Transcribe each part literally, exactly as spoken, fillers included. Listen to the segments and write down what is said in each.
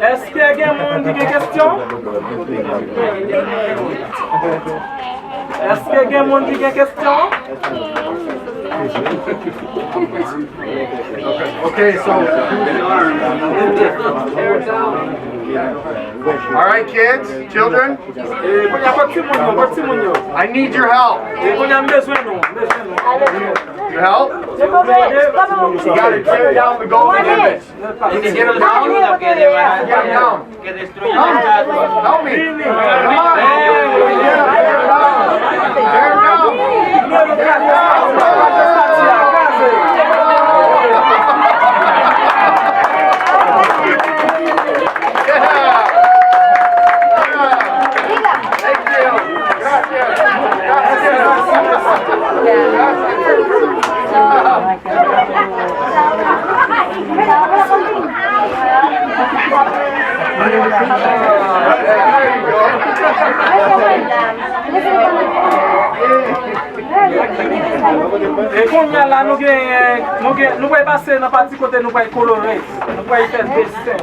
Èske gen moun ki gen kesyon? Èske gen moun ki gen kesyon? Okay, so. All right, kids, children. Eh, kounye a, ba timoun yo, ba timoun yo. I need your help. Eh, kounye a, m bezwen nou, m bezwen nou. Your help? You gotta tear down the golden image. Can you get him down? Get him down. Come, help me. Come on. Tear him down. Tear him down. Yeah. Yeah. Thank you. Gracias. Gracias. Gracias. E kounye a la, nou gen, nou gen, nou pral pase nan pati kote nou pral kolore. Nou pral fè desen.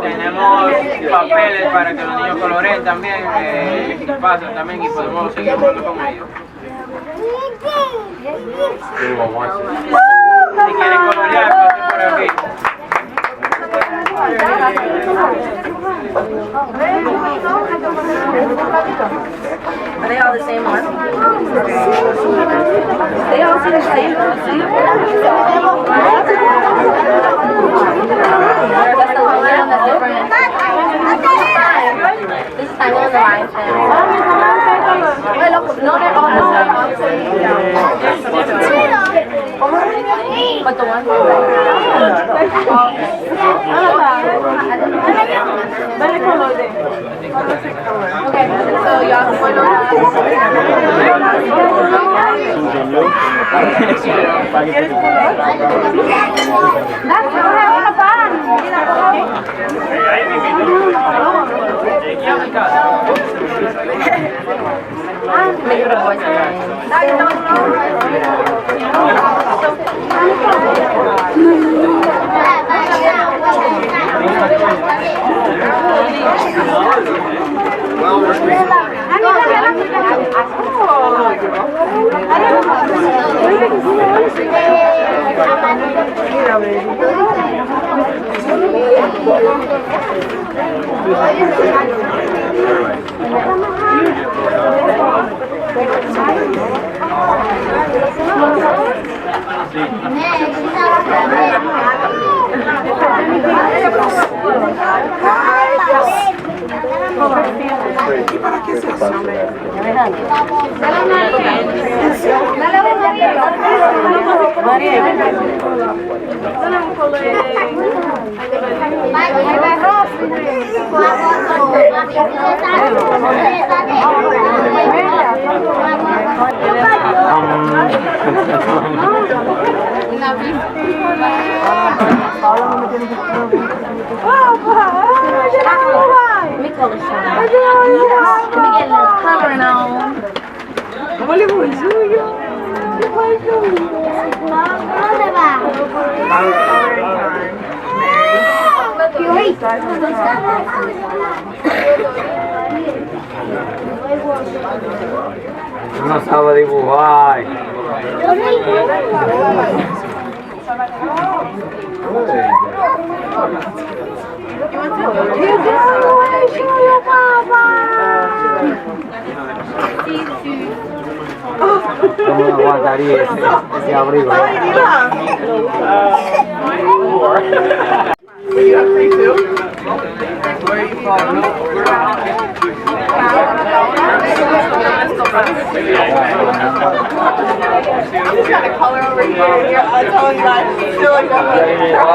Tenemos papeles para que los niños coloren también, eh, y vasos también, y podemos seguir jugando con ellos. Si quieren colorear, pasen por aquí. Are they all the same one? They all seem the same. That's the one that's different. This is not on the line. Wait, look, no, they're all the same. But the one. Tú no sabes dibujar. ¿Cómo aguantaría ese, ese abrigo? You have three too? Where are you from? He's got a color over here. Yeah, I'm telling you guys, he's still like that.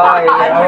Ay, no.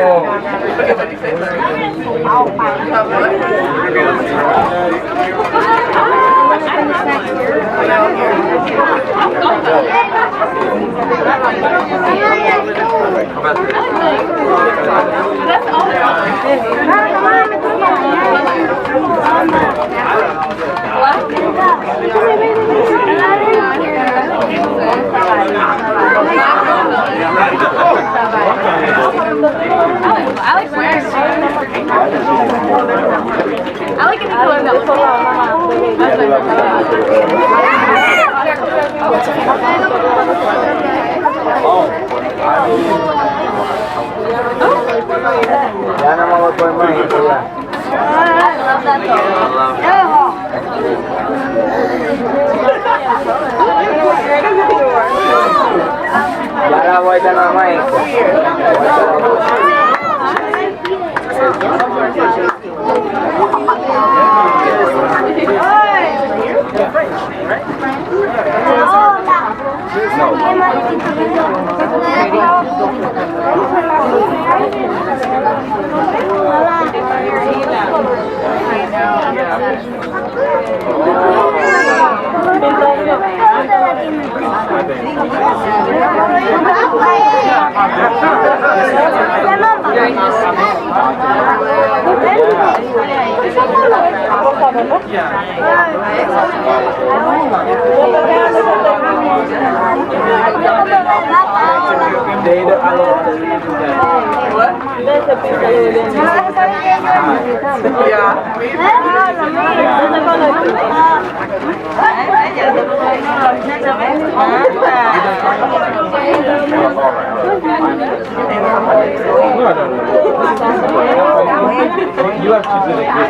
You have to do the good.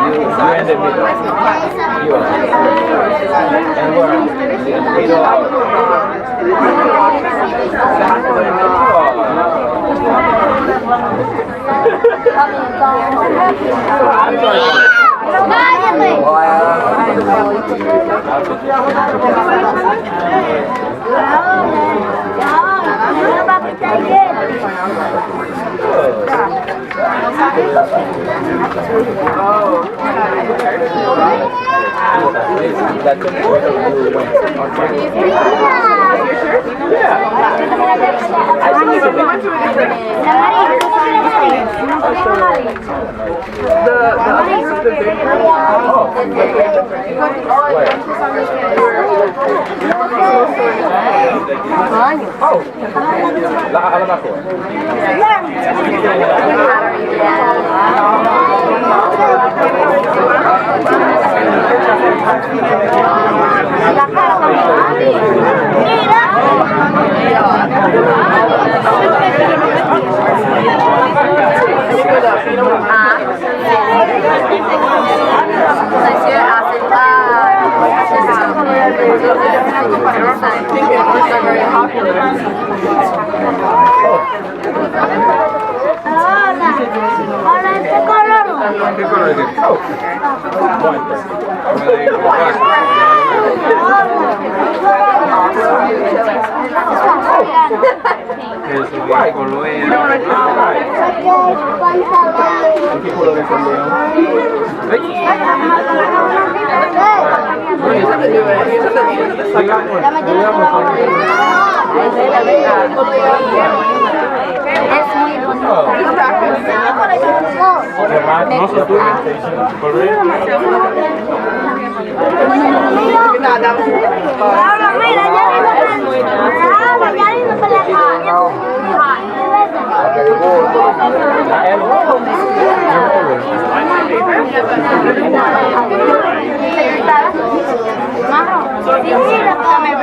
You, you're in the middle. You are. And we're in the middle.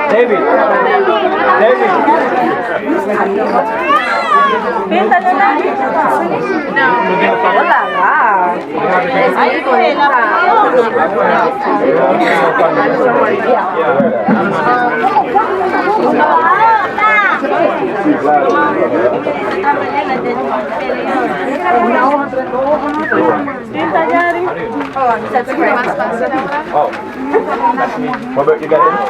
David. David. Oh là là. Oh, that's great. What about you guys?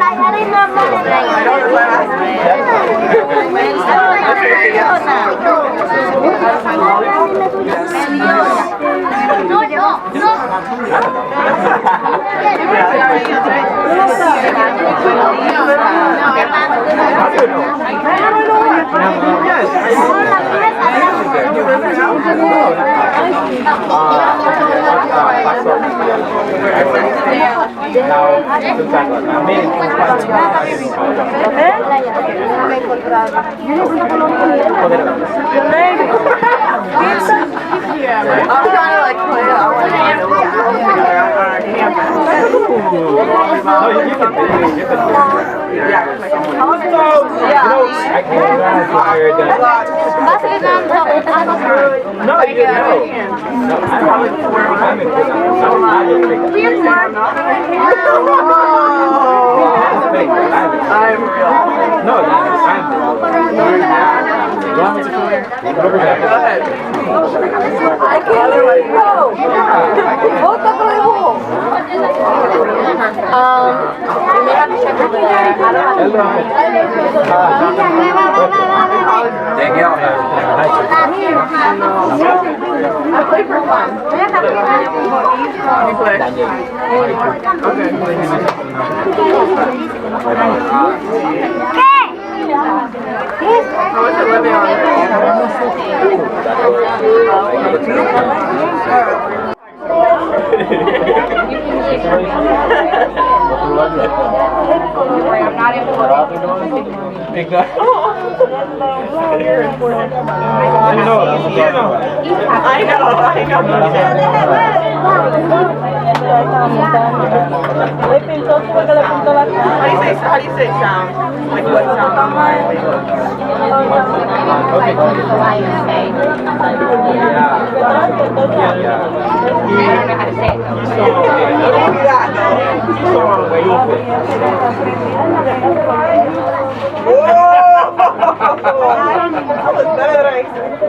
I'm trying to, like, play it. I wanna No, you, you can, you can. Yeah. You know, I can't fire that. No, you know. No, I'm, I'm in, I'm in. I'm in. I'm in. No, Go ahead. I can't hear you. Go talk a little more. Um, we may have to check over there. I don't have. Thank you. I play for fun. You play? Okay. How much eleven on? I know, I know. How do you say, how do you say sound? Like what sound? That was better than I expected.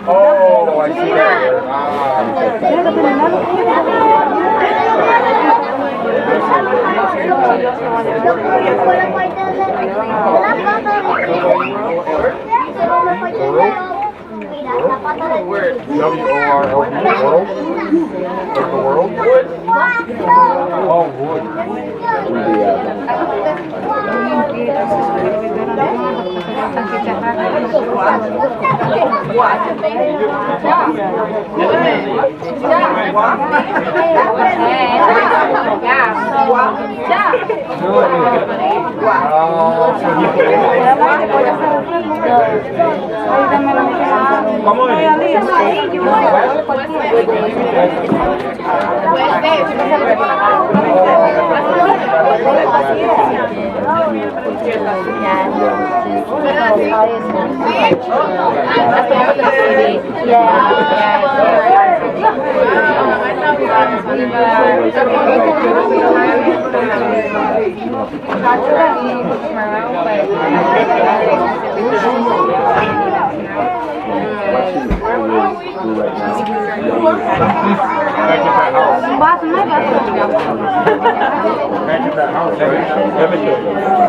Oh, I see that. Ah. World? W O R L D, world? Like the world? Oh, wood.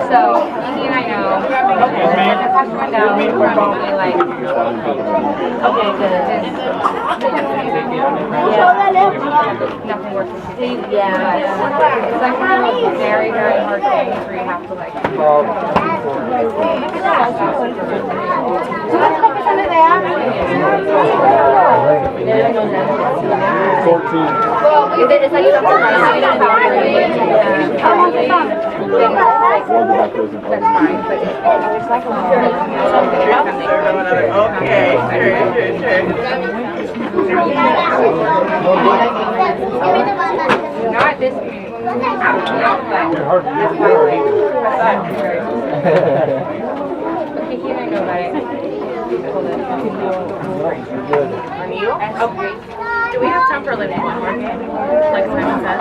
So, Kiki and I know. When I touch my dad, we probably like, okay, good. Nothing works. Yeah. It's like one of those very, very hard things where you have to like. Fourteen. That's fine. Okay. Not this. Do we have time for like one more? Like Simon says?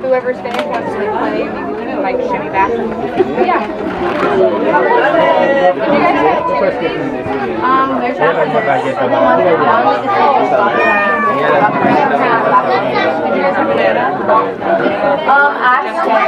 Whoever's finished wants to like play, like shimmy back. Yeah. Um, there's that one. Um, actually,